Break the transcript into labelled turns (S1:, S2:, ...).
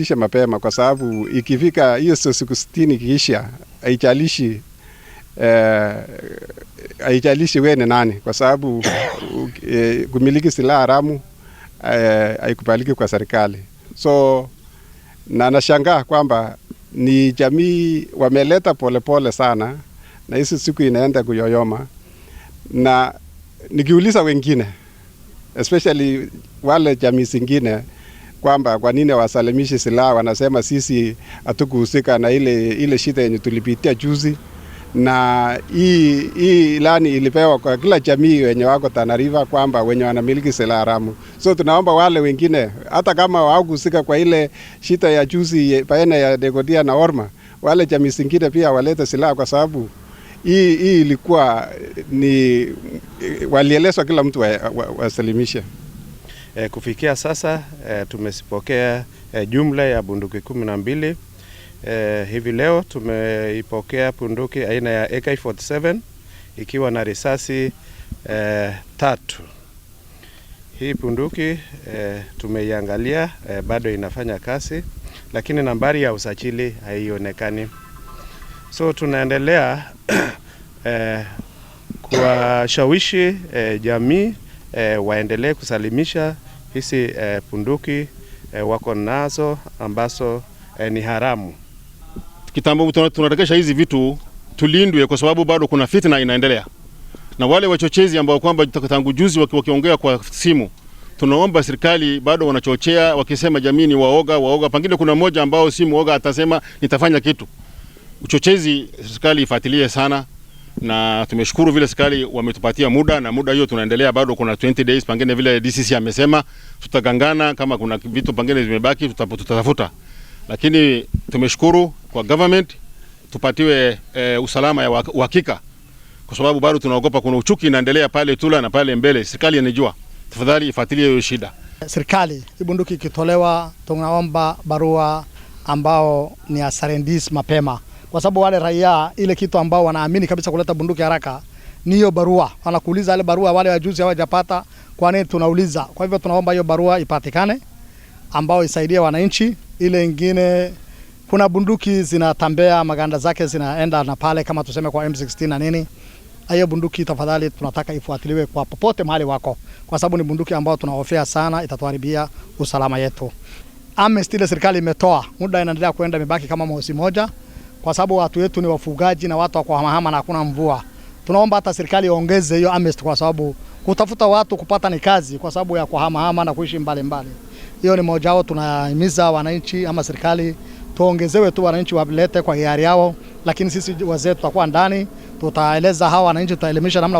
S1: Wasitishe mapema, kwa sababu ikifika hiyo siku 60 ikiisha, haijalishi wewe ni nani, kwa sababu kumiliki silaha haramu haikubaliki kwa serikali. So na nashangaa kwamba ni jamii wameleta polepole sana, na hizi siku inaenda kuyoyoma, na nikiuliza wengine, especially wale jamii zingine, kwamba kwa nini wasalimishi silaha, wanasema sisi hatukuhusika na ile shida yenye tulipitia juzi, na hii ilani ilipewa kwa kila jamii wenye wako Tana River kwamba wenye wanamiliki silaha haramu. So tunaomba wale wengine, hata kama hawakuhusika kwa ile shida ya juzi baina ya Degodia na Orma, wale jamii zingine pia walete silaha, kwa sababu hii ilikuwa ni walielezwa kila mtu wasalimishe.
S2: Kufikia sasa tumezipokea jumla ya bunduki 12. Hivi leo tumeipokea bunduki aina ya AK47 ikiwa na risasi 3. Hii bunduki tumeiangalia, bado inafanya kazi, lakini nambari ya usajili haionekani. So tunaendelea kuwashawishi jamii waendelee kusalimisha hizi bunduki wako nazo ambazo ni haramu.
S3: Kitambo tunarekesha hizi vitu tulindwe, kwa sababu bado kuna fitna inaendelea, na wale wachochezi ambao kwamba tangu juzi wakiongea kwa simu, tunaomba serikali, bado wanachochea wakisema jamii ni waoga waoga. Pengine kuna mmoja ambao si muoga atasema nitafanya kitu. Uchochezi serikali ifuatilie sana, na tumeshukuru vile serikali wametupatia muda, na muda hiyo tunaendelea bado, kuna 20 days. Pengine vile DCC amesema tutagangana, kama kuna vitu pengine zimebaki tutatafuta, lakini tumeshukuru kwa government tupatiwe usalama ya uhakika, kwa sababu bado tunaogopa kuna uchuki inaendelea pale Tula na pale mbele. Serikali inajua, tafadhali ifuatilie hiyo shida.
S4: Serikali, hii bunduki ikitolewa, tunaomba barua ambao ni ya surrender mapema, kwa sababu wale raia ile kitu ambao wanaamini kabisa kuleta bunduki haraka ni hiyo barua. Wanakuuliza ile barua, wale wajuzi hawajapata, kwa nini tunauliza? Kwa hivyo tunaomba hiyo barua ipatikane ambao isaidie wananchi. Ile ingine, kuna bunduki zinatembea, maganda zake zinaenda na pale, kama tuseme kwa M16 na nini. Hiyo bunduki tafadhali tunataka ifuatiliwe kwa popote mahali wako, kwa sababu ni bunduki ambao tunahofia sana itatuharibia usalama yetu. Amnesty ile serikali imetoa, muda inaendelea kwenda, imebaki kama mwezi moja, kwa sababu watu wetu ni wafugaji na watu wa kuhamahama na hakuna mvua. Tunaomba hata serikali iongeze hiyo amnesty, kwa sababu kutafuta watu kupata ni kazi, kwa sababu ya kuhamahama na kuishi mbali mbali. Hiyo ni moja wao, tunahimiza wananchi ama serikali tuongezewe tu, wananchi walete kwa hiari yao, lakini sisi wazee tutakuwa ndani, tutaeleza hawa wananchi, tutaelimisha namna